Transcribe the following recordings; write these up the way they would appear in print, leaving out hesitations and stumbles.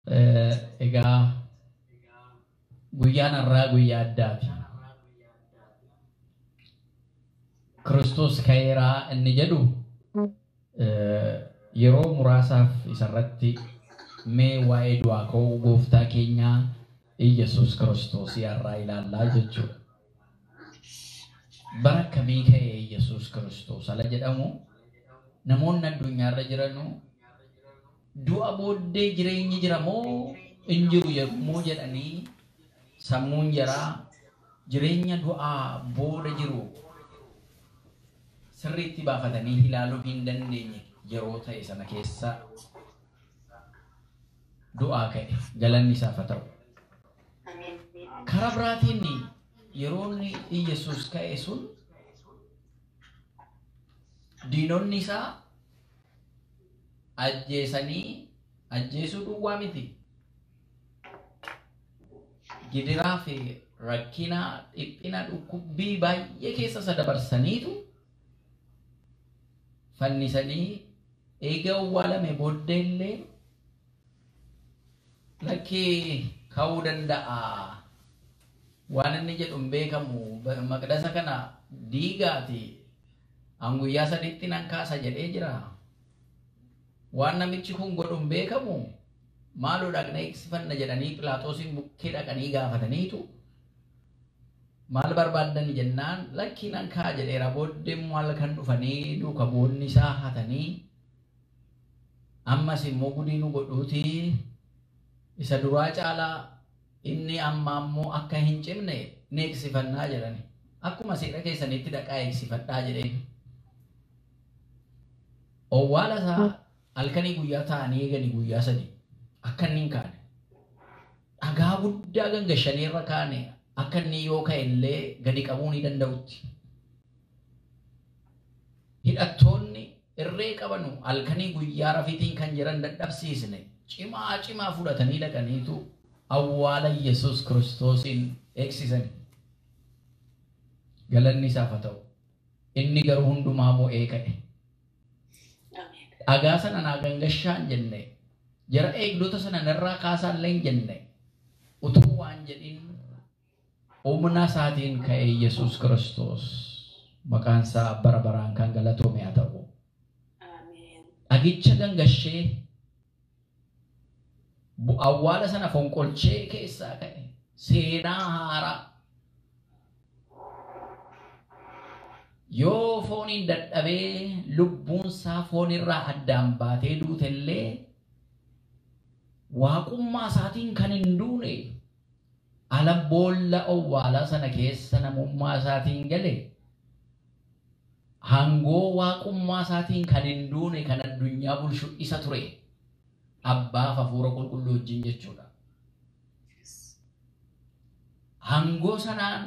Egaa guyyaan har'aa guyyaa addaati. Kiristoos ka'eeraa inni jedhu yeroo muraasaaf isarratti mee waa'ee du'aa ka'uu gooftaa keenyaa Iyyasuus Kiristoos har'aa ilaallaa jechuudha. Bara akkamii ka'e Iyyasuus Kiristoos ala jedhamu namoonni addunyaarra jiranu du'a booddee jireenyi jira moo hin jiru yommuu jedhanii sammuun jaraa jireenya du'aa booda jiru sirriitti baafatanii ilaaluu hin dandeenye yeroo ta'e sana keessa du'aa ka'e galanni isaaf haa ta'u. Karaa biraatiin yeroon Iyyasuus ka'e sun diinonni isaa ajjeesanii ajjeesuu duwwaa miti. Gidiraa fi rakkina dhiphina dhukkubbii baay'ee keessa isa dabarsaniitu fannisanii eega awwaalame booddee illee lakkii ka'uu danda'a. Waan inni jedhu hin beekamu maqdasa kana diigaati. An guyyaa sadiitti nan kaasa jedhee jira. Waan namichi kun godhu hin beekamu maaloo dhaqnee eegsifanna jedhanii Phiilaaxoosiin bukkee dhaqanii gaafataniitu maal barbaaddan jennaan lakkii nan ka'a jedheera booddee immoo halkan dhufanii duuka bu'oonni isaa hatanii ammas immoo gudii nu godhuuti isa duraa caalaa inni amma ammoo akka hin cimne ni eegsifannaa jedhani. Akkuma seera keessanitti dhaqaa eegsifadhaa jedheen. Owwaala isaa halkanii guyyaa taa'anii eeganii guyyaa sadii akka inni hin kaane. Dhagaa guddaa gangashanii irra kaane akka inni yoo ka'e illee gadi qabuu ni danda'utti. Hidhattoonni irree qabanu halkanii guyyaa rafiitiin kan jiran dadhabsiisne cimaa cimaa fudhatanii dhaqaniitu awwaala Yesuus Kiristoosiin eegsisan. Galanni isaaf haa ta'u. Inni garuu hundumaa mo'ee ka'e. Dhagaa sana naa gangashaa hin jenne, jara eegdota sana narraa kaasaa illee hin jenne, utuu waan jedhin humna isaatiin ka'e Yesuus Kiristoos maqaan isaa bara baraan kan galatoome haa ta'u. Dhagicha gangashee awwaala sana fonqolchee keessaa ka'e seenaa haaraa. Yoo fooniin dadhabee lubbuun isaa foonirraa addaan baatee duutellee waaqummaa isaatiin kan hin duune ala boolla owwaalaa sana keessa namummaa isaatiin gale hangoo waaqummaa isaatiin kan hin duune kan addunyaa bulchu isa ture abbaaf hafuura qulqulluu wajjin jechuudha. Hangoo sanaan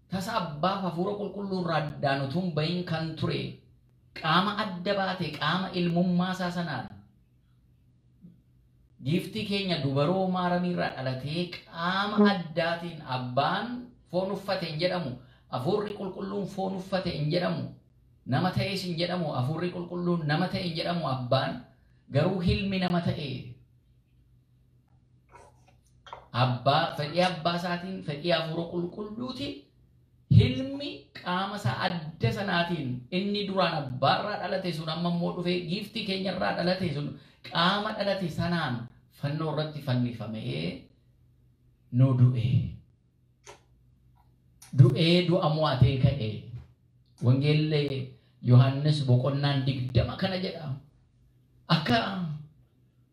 tasa abbaaf hafuura qulqulluu irraa addaan utuu hin bahin kan ture qaama adda baate qaama ilmummaa isaa sanaan giiftii keenya dubaroo maaramiirraa dhalatee qaama addaatiin abbaan foon uffate hin jedhamu, hafuurri qulqulluun foon uffate hin jedhamu, nama ta'es hin jedhamu, hafuurri qulqulluun nama ta'e hin jedhamu abbaan garuu hilmi nama ta'e abbaa fedhii abbaa isaatiin fedhii hafuura qulqulluutiin hilmi qaama isaa adda sanaatiin inni duraan abbaarraa dhalate sun amma immoo dhufee giiftii keenyarraa dhalate sun qaama dhalate sanaan fannoo irratti fannifamee nu du'e. Du'ee du'a mo'atee ka'e. Wangeelli Yohaannis boqonnaan 20 kana jedha. Akka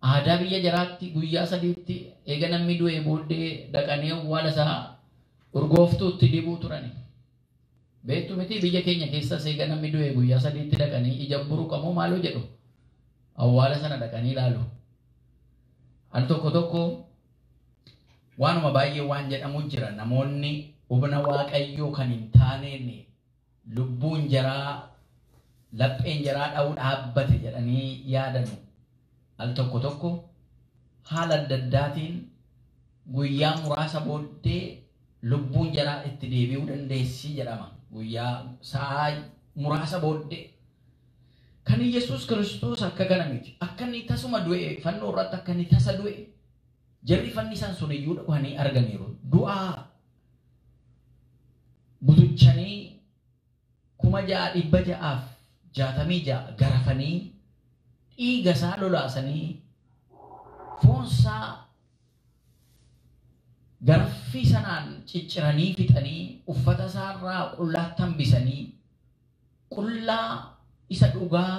aadaa biyya jaraatti guyyaa sadiitti eega namni du'e booddee dhaqanii awwaala isaa urgooftuutti dibuu turani. Beektu miti biyya keenya keessas eega namni du'e guyyaa sadiitti dhaqanii ija buruqamoo maaloo jedhu awwaala sana dhaqanii ilaalu. Al tokko tokko waanuma baay'ee waan jedhamu jira namoonni humna waaqayyoo kan hin taaneen lubbuun jaraa lapheen jaraa dha'uu dhaabbate jedhanii yaadanu. Al tokko tokko haala adda addaatiin guyyaa muraasa booddee lubbuun jaraa itti deebi'uu dandeessi jedhama. Guyyaa sa'aa muraasa booddee. Kan Yesuus Kiristoos akka kana miti. Akka inni tasuma du'e fannoo irratti akka inni tasa du'e Jarri fannisan sun iyyuu dhufanii arganiiru. Du'aa butuchanii 6,666 garafanii dhiiga isaa lolaasanii foonsaa garaffii sanaan cicciranii fixanii uffata isaarraa qullaatti hambisanii qullaa isa dhugaa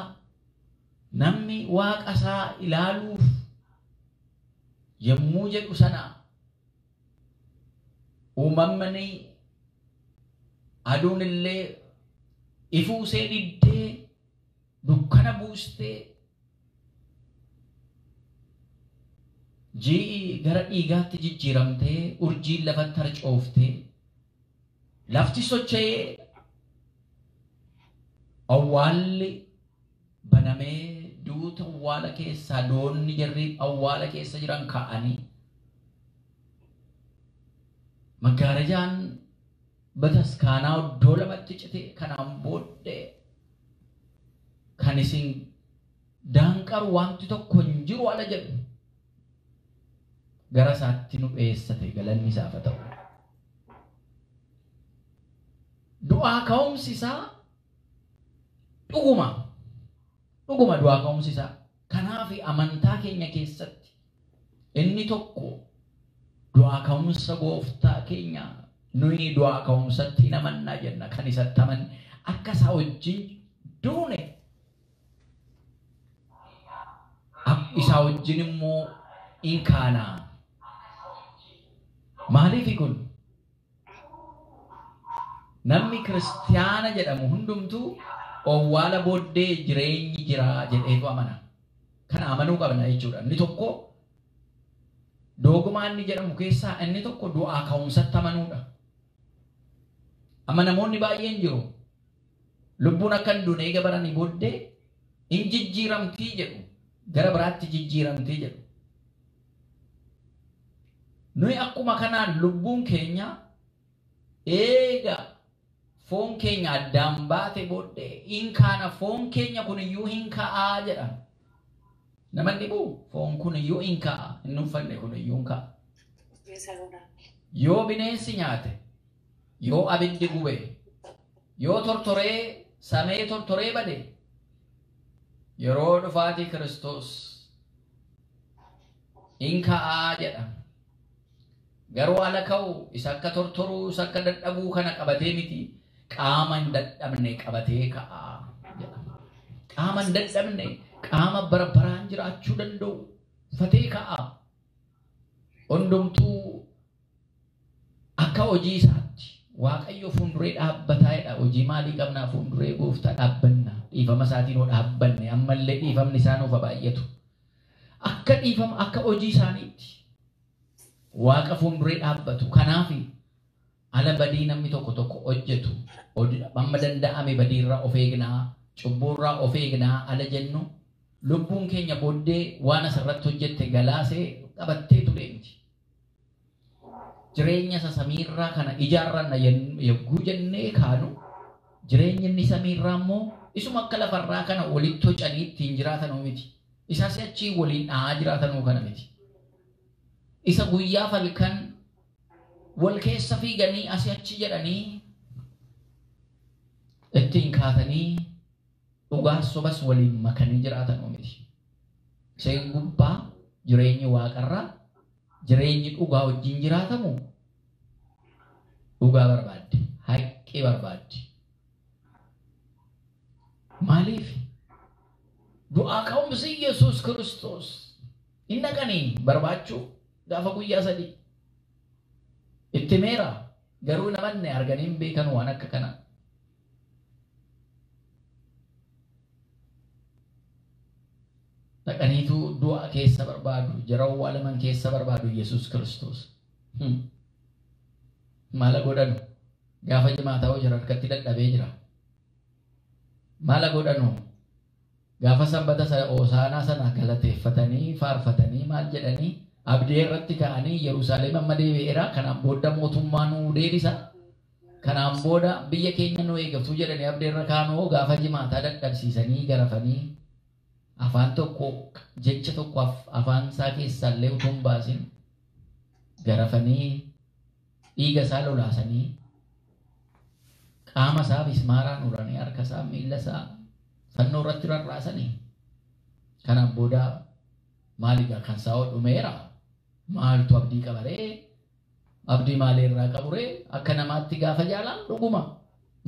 namni waaqa isaa ilaaluuf yommuu jedhu sana uumamni aduun illee ifuusee diddee dukkana buustee ji'i gara dhiigaatti jijjiiramtee urjiin lafatti harcooftee lafti socho'ee awwaalli banamee duuta awwaala keessaa doonni jarri awwaala keessa jiran ka'anii maggaarajaan bataskaanaa iddoo lamatti cite. Kanaan booddee kan isin daanqaru wanti tokko hin jiru ala jedhu gara isaatti nu dheessate galanni isaaf haa ta'u. Du'aa ka'umsi isaa dhuguma. Dhuguma du'aa ka'umsi isaa. Kanaaf amantaa keenya keessatti inni tokko du'aa ka'umsa gooftaa keenya nuyi du'aa ka'umsatti hin amannaa jenna kan isatti amanne akka isaa wajjin duune isaa wajjin immoo in kaanaa. Maaliif kun? Namni kiristiyaana jedhamu hundumtuu owwaala booddee jireenyi jira jedheetu amana. Kana amanuu qabna jechuudha. Inni tokko dogmaa inni jedhamu keessaa inni tokko du'aa ka'umsatti amanuudha. Amma namoonni baay'een jiru. Lubbuun akka hin duune eega baranii booddee hin jijjiiramtii jedhu. Gara biraatti jijjiiramtii jedhu. Nuyi akkuma kanaan lubbuun keenya eega foon keenya addaan baate booddee hin kaana foon keenya kuniyyuu hin ka'aa jedha. Nama dhibu foon kuniyyuu hin ka'a. Hin uffanne kuniyyuu hin ka'a. Yoo bineensi nyaate, yoo abiddi gube, yoo tortoree samee tortoree bade yeroo dhufaatii Kiristoos hin ka'aa jedha. Garuu ala ka'u isa akka tortoruu isa akka dadhabuu kana qabatee miti qaama hin dadhabne qabatee ka'aa jedha. Qaama hin dadhabne qaama bara baraan jiraachuu danda'u uffatee ka'a. Hundumtuu akka hojii isaatti Waaqayyo fuulduree dhaabbataa jedha. Hojii maalii qabnaa fuulduree gooftaa dhaabbanna. Dhiifama isaatiin hoo dhaabbanne ammallee dhiifamni isaa nuuf baay'atu. Akka dhiifama akka hojii isaaniitti Waaqa fuulduree dhaabbatu. Kanaaf ala badii namni tokko tokko hojjetu amma danda'ame badiirraa of eegnaa, cubbuurraa of eegnaa ala jennu lubbuun keenya booddee waan asirratti hojjette galaasee qabatteetu deemti. Jireenya isa samiirraa kana ijaarranna yogguu jennee kaanu jireenyi inni samiirraa immoo isuma akka lafarraa kana walitti hocanii ittiin jiraatanuu miti. Isaas achii waliin dha'aa jiraatanuu kana miti. Isa guyyaa falkan wal keessa fiiganii asii achi jedhanii ittiin kaatanii dhugaa sobas waliin makanii jiraatanuu miti. Isheen gubbaa jireenyi waaqarraa jireenyi dhugaa wajjin jiraatamu dhugaa barbaaddi, haqqii barbaaddi. Maaliif? Du'aa ka'umsi Yesuus Kiristoos hin dhaqanii barbaachuu gaafa guyyaa sadii. Itti meera garuu namanne arganii hin beekan waan akka kanaa. Dhaqaniitu du'a keessa barbaadu, jara awwaalaman keessa barbaadu Yesuus Kiristoos. Maala godhanu? Gaafa jimaataa hoo jira harkatti dadhabee jira. Maala godhanu? Gaafa sanbata Hosaanaa sana galateeffatanii faarfatanii maal jedhanii abdii irratti ka'anii Yerusaalem amma deebi'eera. Kanaan booda mootummaa nuu deebisa. Kanaan booda biyya keenya nu eegatu jedhanii abdii irra kaanoo gaafa jimaataa dadhabsiisanii garafanii afaan tokko jecha tokko afaan isaa keessaa illee utuu hin baasin Garafanii dhiiga isaa lolaasanii qaama isaa mismaaraan uranii harka isaa miilla isaa fannoo irratti rarraasanii. Kanaan booda maaligaa kan isaa dhumeera? Maaltu abdii qabaree? Abdii maalii irraa qaburee? Akka namaatti gaafa jaalaan dhuguma.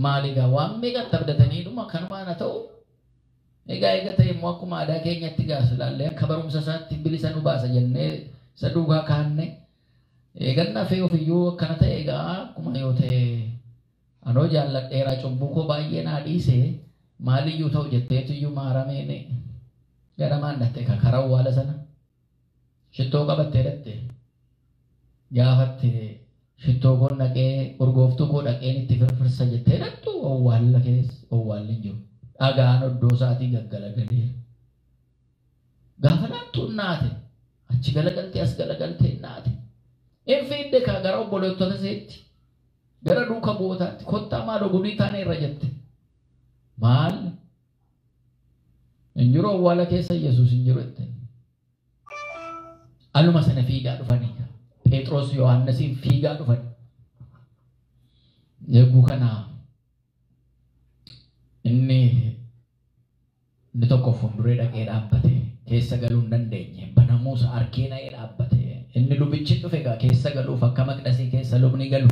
Maaligaa waan meeqatti abdatanii dhuma kanumaan haa ta'u. Egaa eega ta'e immoo akkuma aadaa keenyatti gaas ilaallee akka barumsa isaatti bilisa nu baasa jennee isa duukaa kaanne. Eegan hafee ofiyyuu akkana ta'e egaa akkuma yoo ta'e anoo jaalladheeraa cubbuu koo baay'ee naa dhiise maaliyyuu ta'u jetteetuyyuu maarameen ganamaan dhatte karaa awwaala sana shittoo qabattee dhatte gaafatte shittoo koo dhaqee urgooftuu koo dhaqeen itti firfirsa jettee dhattu awwaalla keessa awwaalli hin jiru. Dhagaan oddoo isaatii gaggalagalee gaafa laattu naate achi galagaltee as galagaltee naate. Hin fiidde kaa gara obboleettota iseetti gara duuka bu'ootaatti kottaa maaloo gudii taane irra jette. Maal hin jiru awwaala keessa Yesuus hin jiru jette. Aluma sana fiigaa dhufanii Phexros Yohaannisiin fiigaa dhufan. Eeguu kana inni tokko fuulduree dhaqee dhaabbate keessa galuu hin dandeenye banamuusa arkee na'ee dhaabbate. Inni lubichi dhufe egaa keessa galuuf akka maqdasii keessa lubni galu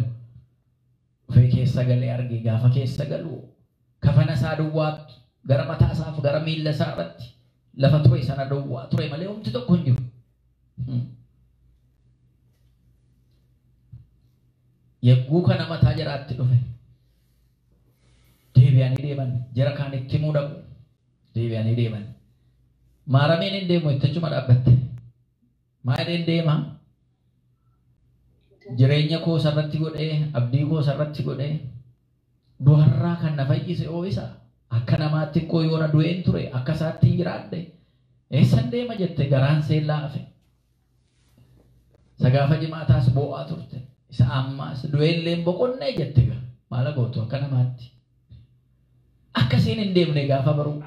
dhufee keessa galee arge gaafa keessa galu kafana isaa duwwaatu gara mataa isaaf gara miilla isaa irratti lafa ture sana duwwaa ture malee homti tokko hin jiru. Yegguu kana mataa jaraatti dhufe deebi'anii deeman jara kaanitti himuu dhaqu deebi'anii deeman. Maarameen hin deemu ittachuma dhaabbatte. Maal deema? Jireenya koo sarratti godhee abdii koo sarratti godhee du'arraa kan na fayyise oo isa akka namaatti koo yoona du'een ture akka isaatti hin jiraadhe eessan deema jette garaan see laafe. Isa gaafa jimaataas boo'aa turte isa ammaas du'eellee hin boqonnee jette gaa maala gootu akka namaatti. Akkasiin hin deemne gaafa baruu.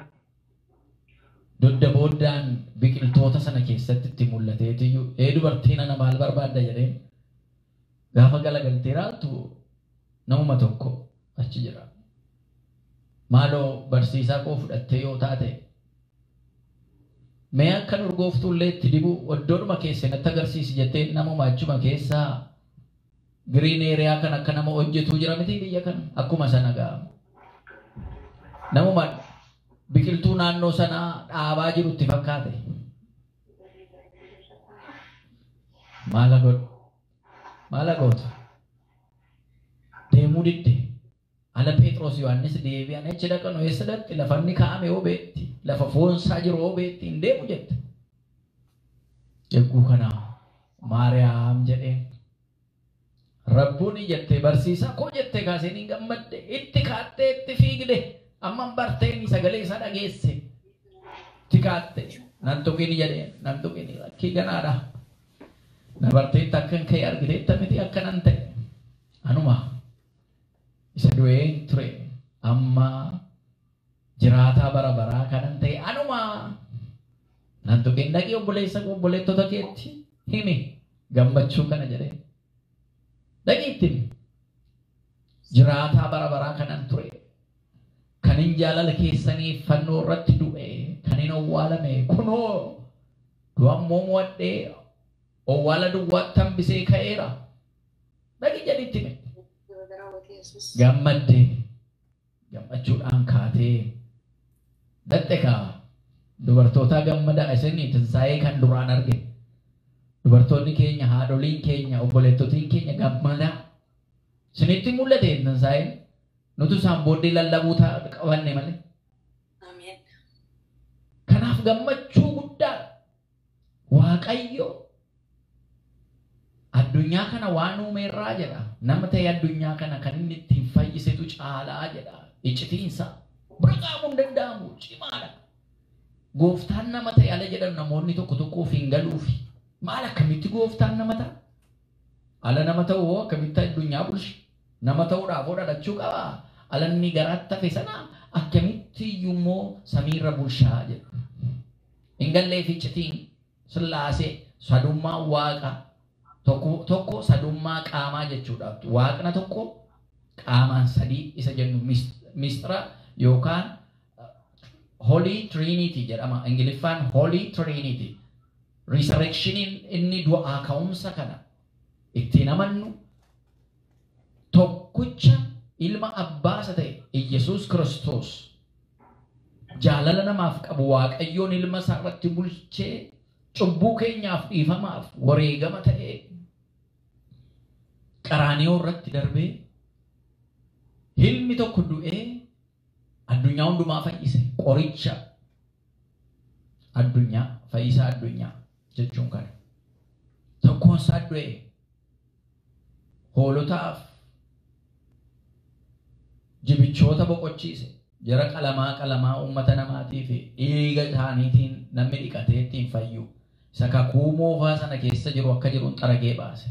Dodda booddaan biqiltoota sana keessatti itti mul'ateetiyyuu ee dubartiin ana maal barbaadda jedheen gaafa galagaltee ilaaltu namuma tokko achi jira. Maaloo barsiisaa koo fudhattee yoo taate mee akkan urgooftuullee itti dibu iddoodhuma keessa natti agarsiisi jettee namuma achuma keessaa giriin eeriyaa kan akka nama hojjetuu jira miti biyya kana akkuma sana gaa. Namuma biqiltuu naannoo sanaa dhaabaa jirutti fakkaate. Maala godhu? Maala gootu? Deemuu didde. Ala Phexros Yohaannis deebi'an achi dhaqan eessa dhaqxe lafa inni kaa'ame hoo beetti lafa foonsaa jiru hoo beetti hin deemu jette. Eeguu kana Maariyaam jedheen. Rabbuun jettee barsiisaa koo jettee kaaseen hin gammadde itti kaattee itti fiigde amma barteen sagalee isaa dhageesse itti kaatte nan tuqini jedheen nan tuqini lakkii ganaadha. Na barteetti akkan ka'e argiteetta miti akkanan ta'e anuma isa du'een ture amma jiraataa bara baraa kanan ta'e anuma nan tuqin dhaqii obboleessa obboleettota keetti himi gammachuu kana jedhee. Dhaqii itti himi. Jiraataa bara baraa kanan ture kanin jaalala keessaniif fannoo irratti du'e kanin owwaalame kunoo du'ammoo mo'adhee owwaala duwwaatti hambisee ka'eera. Dhaqii jedhitti himi. Gammaddee gammachuudhaan kaatee dhatte kaa dubartoota gammadaa isinii tinsaa'ee kan duraan arge. Dubartoonni keenya haadholiin keenya obboleettotiin keenya gammadaa isinitti mul'ate tinsaa'een nutu isaan booddee lallabuu qabanne malee. Ameen. Kanaaf gammachuu guddaa Waaqayyo addunyaa kana waan uumeerraa jedha. Nama ta'e addunyaa kana kan inni ittiin fayyisetu caalaa jedha. Iccitiinsa bira qaamuu hin danda'amu cimaadha. Gooftaan nama ta'e ala jedhan namoonni tokko tokko of hin galuufi. Maal akkamitti gooftaan nama ta'a? Ala nama ta'u hoo akkamitti addunyaa bulcha? Nama ta'uudhaaf hoo dhalachuu qabaa? Ala inni garaatti hafe sana akkamitti iyyuu samiirra bulchaa jedhu. Hin galleef iccitiin sillaasee sadummaan waaqa Tokko sadummaa qaamaa jechuudha. Waaqna tokko qaamaan sadii isa jennu mistira yookaan Holy Trinity jedhama. Ingiliffaan Holy Trinity. Resurrectioniin inni du'aa ka'umsa kana ittiin amannu tokkicha ilma abbaa isa ta'e Iyyasuus Kiristoos jaalala namaaf qabu Waaqayyoon ilma isaa irratti bulchee cubbuu keenyaaf dhiifamaaf wareegama ta'ee qaraaniyoo irratti darbee ilmi tokko du'ee addunyaa hundumaa fayyise. Qoricha addunyaa, fayyisaa addunyaa jechuun kana. Tokkoon isaa du'e hoolotaaf jibichoota boqochiise. Jara qalamaa qalamaa uummata namaatii fi dhiiga isaaniitiin namni dhiqatee ittiin fayyu. Isa kakuu moofaa sana keessa jiru akka jiruun xaragee baase.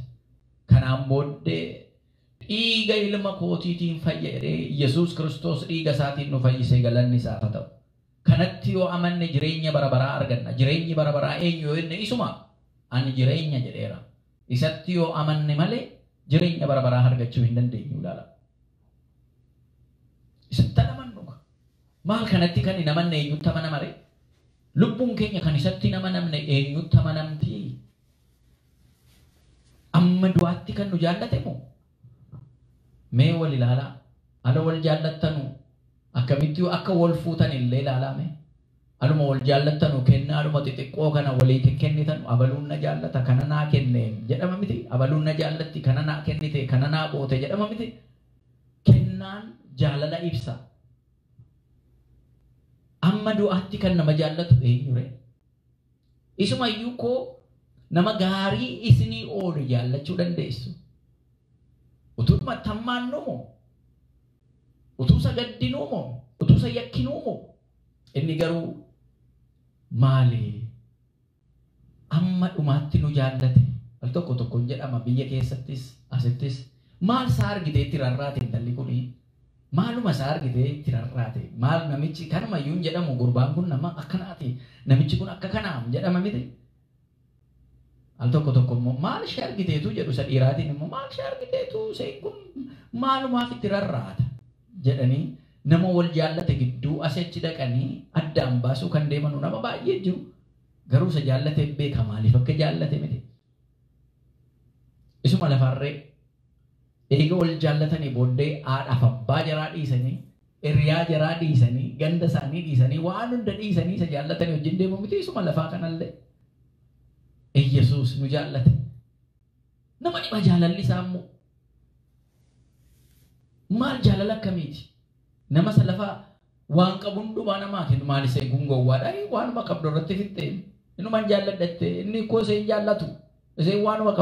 Kanaan booddee dhiiga ilma kootiitiin fayya jedhee Yesuus Kiristoos dhiiga isaatiin nu fayyisee galanni isaaf haa ta'u. Kanatti yoo amanne jireenya bara baraa arganna. Jireenyi bara baraa eenyu yoo inni isuma ani jireenya jedheera. Isatti yoo amanne malee jireenya bara baraa argachuu hin dandeenyu ilaala. Isatti amannu. Maal kanatti kan hin amanne eenyutti amanama ree? Lubbuun keenya kan isatti hin amanamne eenyutti amanamti? Amma du'aatti kan nu jaallate moo? Mee wal ilaalaa. Ala wal jaallattanu akkamitti akka wal fuutan illee ilaalaa mee? Aluma wal jaallattanu kennaa aluma xixiqqoo kana walii kennitan abaluun na jaallata kana naa kenne jedhama miti. Abaluun na jaallatti kana naa kennite kana naa goote jedhama miti. Kennaan jaalala ibsa. Amma du'aatti kan nama jaallatu eenyu ree? Isumayyuu koo nama gaarii isinii oolu jaallachuu dandeessu. Utuu tammaannuu moo? Utuu isa gaddinuu moo? Utuu isa yakkinuu moo? Inni garuu maali? Amma dhumaatti nu jaallate. Al tokko tokkoon jedhama biyya keessattis asittis maal isaa argitee itti rarraate intalli kunii? Maaluma isaa argitee itti rarraate? Maal namichi kanumayyuu hin jedhamu gurbaan kun nama akkanaati. Namichi kun akka kanaam jedhama miti. Al tokko tokko immoo maal ishee argiteetu jedhu isa dhiiraatiin immoo maal ishee argiteetu isheen kun maalumaaf itti rarraata jedhanii nama wal jaallate gidduu asichi dhaqanii addaan baasuu kan deemanu nama baay'ee jiru. Garuu isa jaallatee beeka maaliif akka jaallate miti. Isuma lafarree eega wal jaallatanii booddee haadhaaf abbaa jaraa dhiisanii hiriyaa jaraa dhiisanii ganda isaanii dhiisanii waan hunda dhiisanii isa jaallatanii wajjin deemu miti isuma lafaa kanallee. Iyyasuus nu jaallate. Nama dhiba jaalalli isaa immoo. Maal jaalala akkamiiti? Nama isa lafaa waan qabu hundumaa namaa kennu maal iseen kun gowwaadha? Waanuma qabdu irratti fixxee. Innumaan jaalladhatte inni koo iseen jaallatu. Iseen waanuma